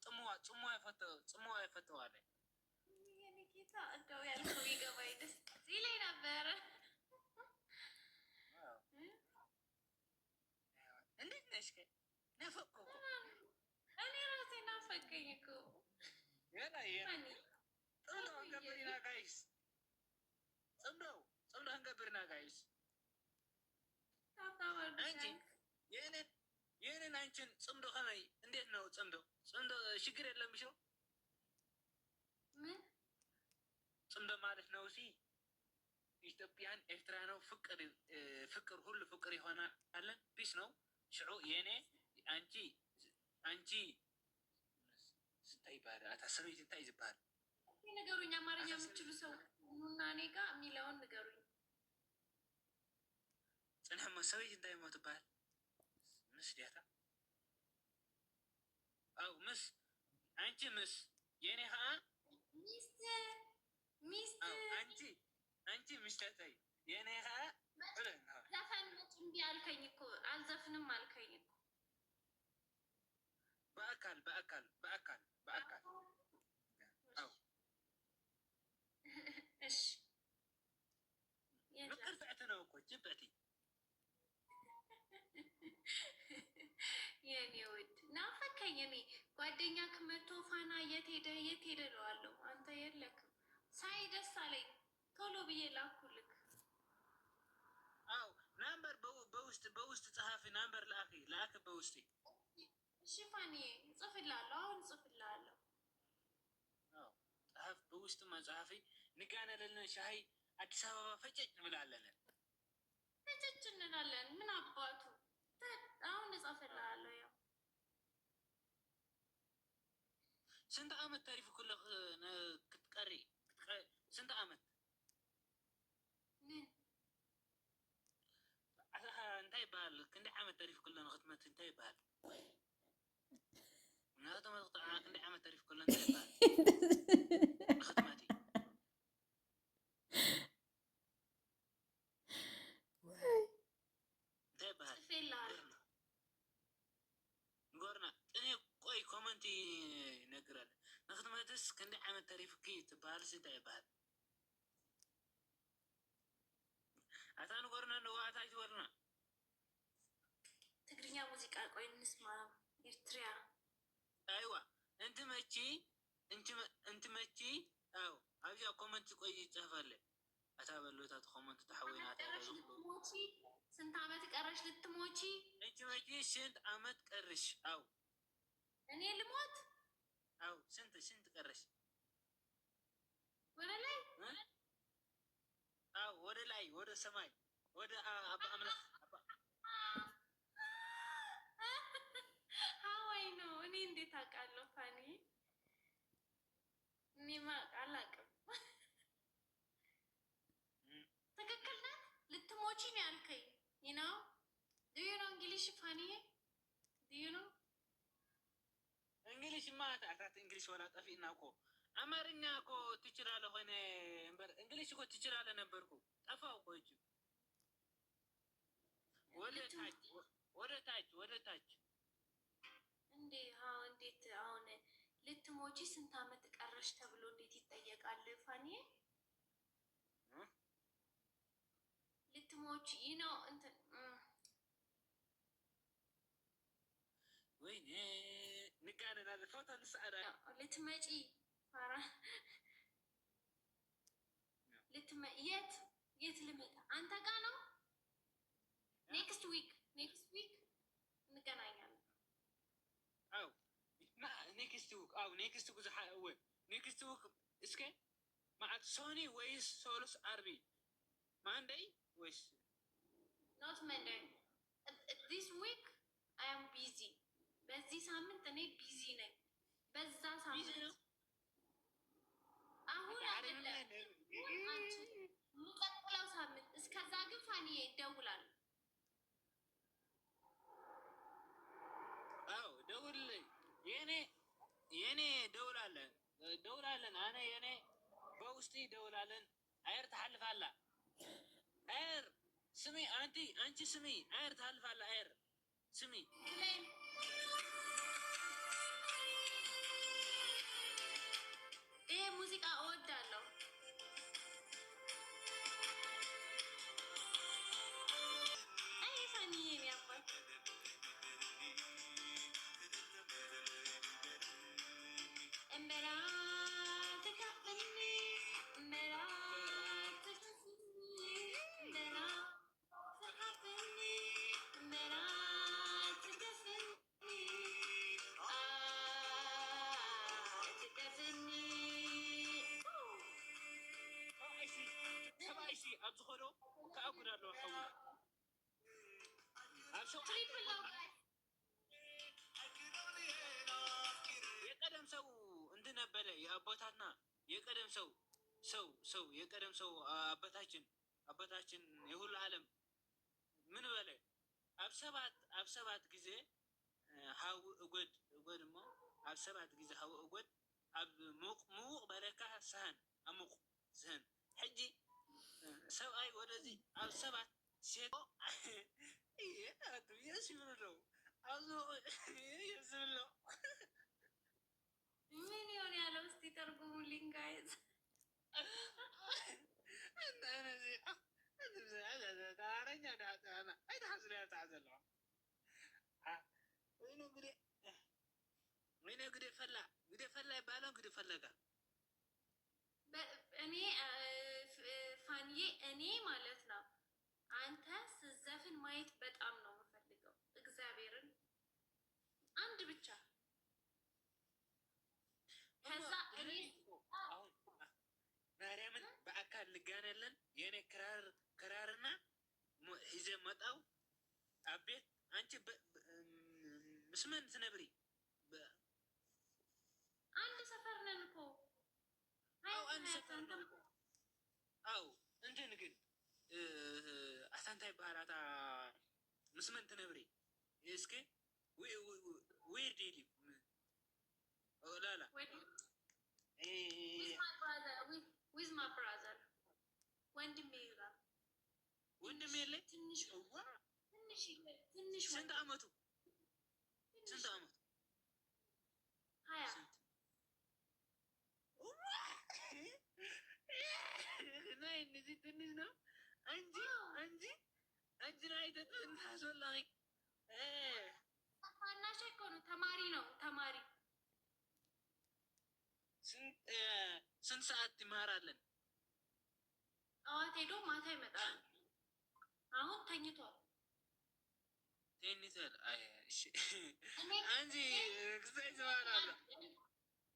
ጽምዋ ጽምዋ ጽምዋ ይፈተዋል። የኔ ጌታ፣ እንደው ያልከው ይገባኝ ደስ ይለኝ ነበረ። እንዴት ነሽ? ናፈቅኩ እኮ። እኔ ራሴ ናፈቀኝ እኮ። የና የና ጽምዶ ክንገብር ኢና guys፣ ጽምዶ ጽምዶ ክንገብር ኢና guys። አንቺ ይህንን አንቺን ጽምዶ ከመይ እንዴት ነው? ጽምዶ ጽምዶ ችግር የለም ብሽው። ምን? ጽምዶ ማለት ነው ሲ ኢትዮጵያን ኤርትራ ነው፣ ፍቅር ፍቅር ሁሉ ፍቅር ይሆናለን፣ peace ነው። ሽዑ የኔ አንቺ እንታይ ይበሃል? ኣታ ሰበይቲ እንታይ እዩ ዝበሃል? ንገሩኝ። አማርኛ የምትችሉ ሰው ኑና እኔ ጋ የሚለውን ንገሩኝ። ፅንሕሞ፣ ሰበይቲ እንታይ ሞ ትበሃል? ምስ ድያታ? ኣው፣ ምስ አንቺ ምስ የኔ ከዓ ሚስት ሚስት። አንቺ ምሽተተይ የኔ ከዓ ዘፈን መች እምቢ አልከኝ እኮ፣ አልዘፍንም አልከኝ እኮ። በአካል በአካል በአካል በአካል አው። እሺ። ምቅርትዕቲ ነው እኮ ጅብዕቲ። የኔ ውድ ናፈከኝ። እኔ ጓደኛ ከመቶ ፋና የት ሄደ የት ሄደ እለዋለሁ። አንተ የለክም። ሳይ ደስ አለኝ። ቶሎ ብዬ ላኩልክ። አው፣ number በውስጥ ጸሐፊ፣ number ላኪ ላክ በውስጥ። እሺ ፋኒዬ፣ እጽፍልሃለሁ። አሁን እጽፍልሃለሁ። አው፣ ጸሐፍ በውስጥ መጽሐፊ ንጋነለለን፣ ሻሂ አዲስ አበባ ፈጨጭ እንብላለን። ፈጨጭ እንላለን። ምን አባቱ፣ አሁን እጽፍልሃለሁ። ያው ስንት ዓመት ተሪፍ ኩሎ ክትቀሪ? ስንት ዓመት? ምን? እንታይ ይበሃል? ክንደይ ዓመት ተሪፍ ኩሎ ንክትመት? እንታይ ይበሃል? ንክትመት ክንደይ ዓመት ተሪፍ ኩሎ? እንታይ ይበሃል ንክትመቲ? እንታይ ይበሃል? ጽፌልሃለሁ። ንገርና ጥኔ። ቆይ፣ comment ይነግራል። ንክትመትስ ክንደይ ዓመት ተሪፍኪ ትበሃልስ እንታይ ይበሃል? ኣታ ንገርና ኣለዎ፣ ኣታ ኣይትበሉና። ትግርኛ ሙዚቃ ቆይ እንስማ። ኤርትሪያ። አይዋ፣ እንትመቺ እንትመቺ። አው፣ ኣብዚኣ comment ቆይ ይፅሕፋለ። ኣታ በሎታት comment ተሓወይና። ቀረሽ ልትሞቺ? ስንት ዓመት ቀረሽ ልትሞቺ? እንትመቺ ስንት ዓመት ቀርሽ? አው። እኔ ልሞት? አው፣ ስንት ቀረሽ? ወደ ላይ? አው፣ ወደ ላይ፣ ወደ ሰማይ፣ ወደ አባ አምላክ። ሀዋይ ነው። እኔ እንዴት አውቃለሁ ፋኒ? እኔማ አላውቅም። ትክክል ናት። ልትሞቺ ነው ያልከኝ። You know, do you know English ፋኒዬ? Do you know? English ማ ኣታት English ወላ ጠፊእና እኮ። አማርኛ እኮ ትችላለህ ሆነ እምበር English እኮ ትችላለህ ነበርኩ፣ ጠፋው እኮ እጅ። ወደ ታች፣ ወደ ታች፣ ወደ ታች። እንዴ፣ እንዴት አሁን ልትሞቺ ስንት ዓመት ቀረሽ ተብሎ እንዴት ይጠየቃል ፋኒዬ? ልትሞቺ ነው እንትን። ወይኔ፣ ንጋነናል፣ ፎቶ ንስኣዳ። ልትመጪ ፋራ የት የት ልመጣ? አንተ ጋ ነው። Next week, next week እንገናኛለን። አው፣ next week፣ አው፣ next week፣ next week እስከ መዓት ሶኒ ወይስ ሶሉስ ዓርቢ Monday ወይስ? Not Monday. This week I am busy። በዚህ ሳምንት እኔ busy ነኝ። በዛ ሳምንት፣ አሁን አይደለም፣ የሚቀጥለው ሳምንት። እስከዛ ግን ፋኒዬ ይደውላል። አዎ፣ ደውልልኝ። የኔ ደውላለን ደውላለን ኣነ የኔ በውስጢ ደውላለን። ኣየር ተሓልፋላ ኣየር። ስሚ አንቲ፣ አንቺ ስሚ፣ አየር ታልፋለህ። አየር ስሚ። ይሄ ሙዚቃ እወዳለሁ። አይ ፋኒዬ፣ የኔ አባት፣ እምበላ ትካፈኒ፣ እምበላ ትካፈኒ፣ እምበላ ትካፈኒ፣ እምበላ ትከፍኒ፣ ትከፍኒ። ሰብኣይሲ ኣብ ዝኸዶ ከኣጉድ ኣለዎ ሓዊ ኣብ ሸውዓተ። Triple ነው guys። የቀደም ሰው እንትን ነበረ። የአቦታትና የቀደም ሰው ሰው ሰው የቀደም ሰው አባታችን የሁሉ ዓለም ምን በለ፣ ኣብ ሰባት ግዜ ሃዊ እጎድ እጎድ እሞ ኣብ ሰባት ግዜ ሃዊ እጎድ ኣብ ምዉቕ ምዉቕ በለካ ስህን ኣሙቕ ስህን። ሕጂ ሰብኣይ ወደዚ ኣብ ሰባት ሴት የስ ይብሉ ኣለዉ፣ ኣብዚ የስ ዝብል ነው። ምን ይሆን ያለው? እስቲ ተርጉሙልኝ guys። ኣረኛ ኣይተሓዝለ ዘለዋ። ወይነ ጉዴ፣ ወይነ ጉዴ ፈላ፣ ጉዴ ፈላ ይባላል። ጉዴ ፈለጋ። እኔ ፋንዬ፣ እኔ ማለት ነው አንተ ስትዘፍን ማየት በጣም ነው የምፈልገው። እግዚአብሔርን አንድ ብቻ፣ ከዛ እኔ አሁን ማርያምን በአካል እንገናኛለን። የእኔ ክራር ክራርና ሒዘ መጣው ኣብ ቤት። አንቺ ምስ መን ትነብሪ? አንድ ሰፈር ነን እኮ። አው አንድ ሰፈር ነው። አው እንትን ግን ኣታ እንታይ ይበሃል፣ ኣታ ምስ መን ትነብሪ እስኪ? Where do you live? ላላ። With my brother፣ ወንድሜ ጋር። ወንድም የለ? ትንሽ ትንሽ ትንሽ። ስንት አመቱ? ስንት አመቱ? 20። ስንት ናይ እነዚህ ትንሽ ነው እንጂ እንጂ ናይ ተጥንታሶላኺ። ታናሽ እኮ ነው፣ ተማሪ ነው ተማሪ። ስንት ሰዓት ትማራለን? ጠዋት ሄዶ ማታ ይመጣል። አሁን ተኝቷል። ተኝቷል። አይ እሺ፣ አንቺ ክሳይ ትማራለህ።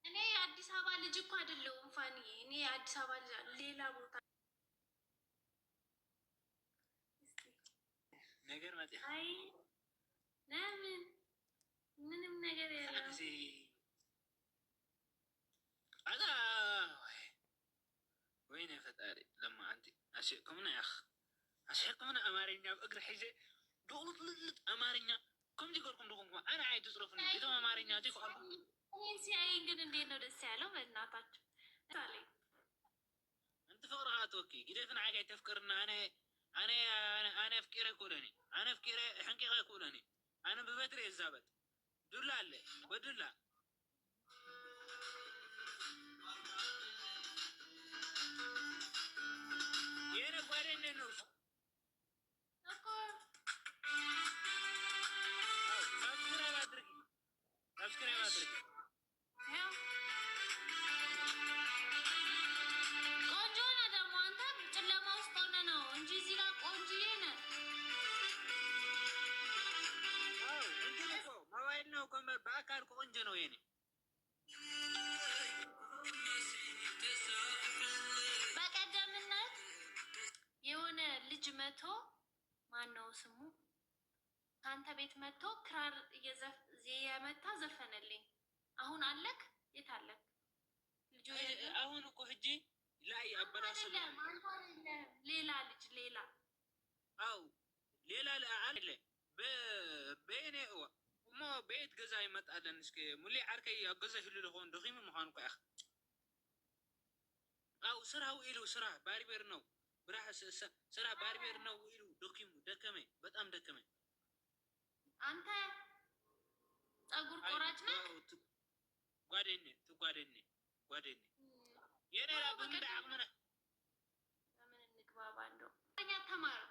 እኔ የአዲስ አበባ ልጅ እኮ አይደለሁም ፋኒ። እኔ የአዲስ አበባ ልጅ ሌላ ቦታ ነገር መጽ አይ ለምን ምንም ነገር የለም። እዚ ኣታ ወይኔ ፈጣሪ፣ ለማ ኣንቲ ኣስሒቅኩምና ያኽ፣ ኣስሒቅኩምና። ኣማርኛ ብእግሪ ሒዘ ድቕልጥልጥ ኣማርኛ ከምዚ ገርኩም ድኹምኩም ኣነ ዓይ ትፅረፉኒ እቶም ኣማርኛ ዘይከኣልኩም። እኔን ሲያየኝ ግን እንዴት ነው ደስ ያለው? በእናታችሁ አለኝ። ኣንቲ ፍቅርካ ትወኪ ግደፍን ዓጋይ ተፍቅርና። ኣነ ኣነ ኣነ ኣፍቂረ ይክእለኒ፣ ኣነ ኣፍቂረ ሕንቂቀ ይክእለኒ። ኣነ ብበትሪ እየ ዝዛበጥ፣ ዱላ ኣለ በዱላ። የነ ጓደኛ ነው። እኮ። Subscribe አድርጊ፣ subscribe አድርጊ። ያው ቆንጆ ነህ ደግሞ አንተ፣ ጨለማ ውስጥ ሆነ ነው እንጂ እዚህ ጋር ቆንጆዬ ነህ። አዎ እንትን እኮ ሞባይል ነው እኮ፣ በአካል እኮ ቆንጆ ነው የኔ። በቀደምነት የሆነ ልጅ መቶ፣ ማን ነው ስሙ፣ ከአንተ ቤት መጥቶ ክራር የመታ ዘፈነልኝ። አሁን አለክ? የት አለክ ልጁ? አሁን እኮ ሕጂ ላይ አበላሽ። አይደለም፣ አንተ አይደለም፣ ሌላ ልጅ ሌላ። አው ሌላ አለ በኔ እሞ ቤት ገዛ ይመጣለን። እስኪ ሙሌ ዓርከይ ኣብ ገዛ ይህሉ ዝኸውን ደኺሙ ምዃኑ እኮ ኢኻ። አው ስራው ኢሉ ስራ barber ነው። ብራህ ስራ barber ነው ኢሉ ደኪሙ ደከመኝ፣ በጣም ደከመኝ። አንተ ፀጉር ቆራጭ ነህ? ጓደኔ ትጓደኔ ጓደኔ የኔ በምን አቅምነ በምን እንግባባ? እንደው ትግርኛ ተማር።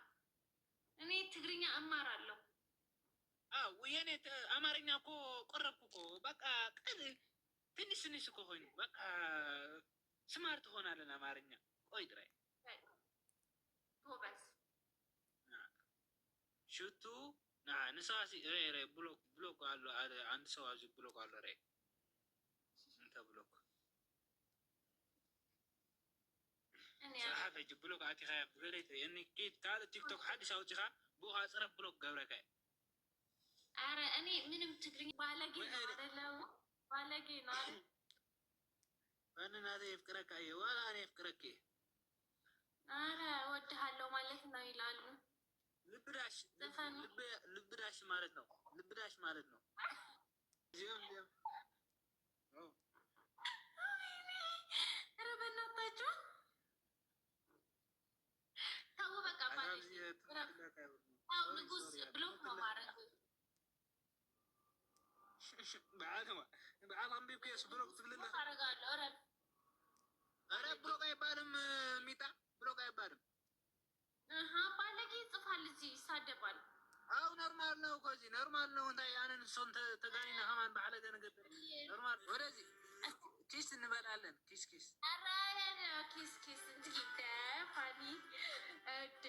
እኔ ትግርኛ እማራለሁ። አዎ የኔ አማርኛ እኮ ቆረብኩ እኮ፣ በቃ ቀል ትንሽ ትንሽ እኮ ሆይኑ በቃ smart ሆናለን። አማርኛ ቆይ ጥራይ። ጎበዝ። ሽቱ ና ንሳሲ ሬ ሬ block block አለ፣ አንድ ሰው አዚ block አለ፣ ሬ እንተ block صراحة ሕጂ block ኣቲኻ ብገለይተ እኒ ካልእ ቲክቶክ ሓድሽ ኣውፂኻ ብኡኻ ፅረፍ block ገብረካ። አረ እኔ ምንም ትግርኛ ባለጌ ነው አይደለም? ባለጌ ነው አይደል? ኣነ ናተይ የፍቅረካ እየ፣ ዋላ ኣነ የፍቅረክ እየ። አረ እወድሃለሁ ማለት ነው ይላሉ። ልብዳሽ ልብዳሽ ማለት ነው። ልብዳሽ ማለት ነው። እዚኦም እዚኦም። ኧረ በእናታችሁ ተው በቃ። ማለት ተው ንጉስ፣ block ነው ማድረግ። በዓል በዓል አንቢብከስ block ትብልለ። አደርጋለሁ። እረፍ። ኧረ block አይባልም፣ ሚጣ block አይባልም። አሀ ባለጌ ይጽፋል እዚህ፣ ይሳደባል። አው normal ነው እኮ፣ እዚህ normal ነው። እንታይ ኣነን ንሶም ተጋኒና ከማን ባዕለ ነገር normal። ወደዚህ kiss እንበላለን። Kiss kiss። ኧረ kiss kiss እንጂ ፋኒ ደ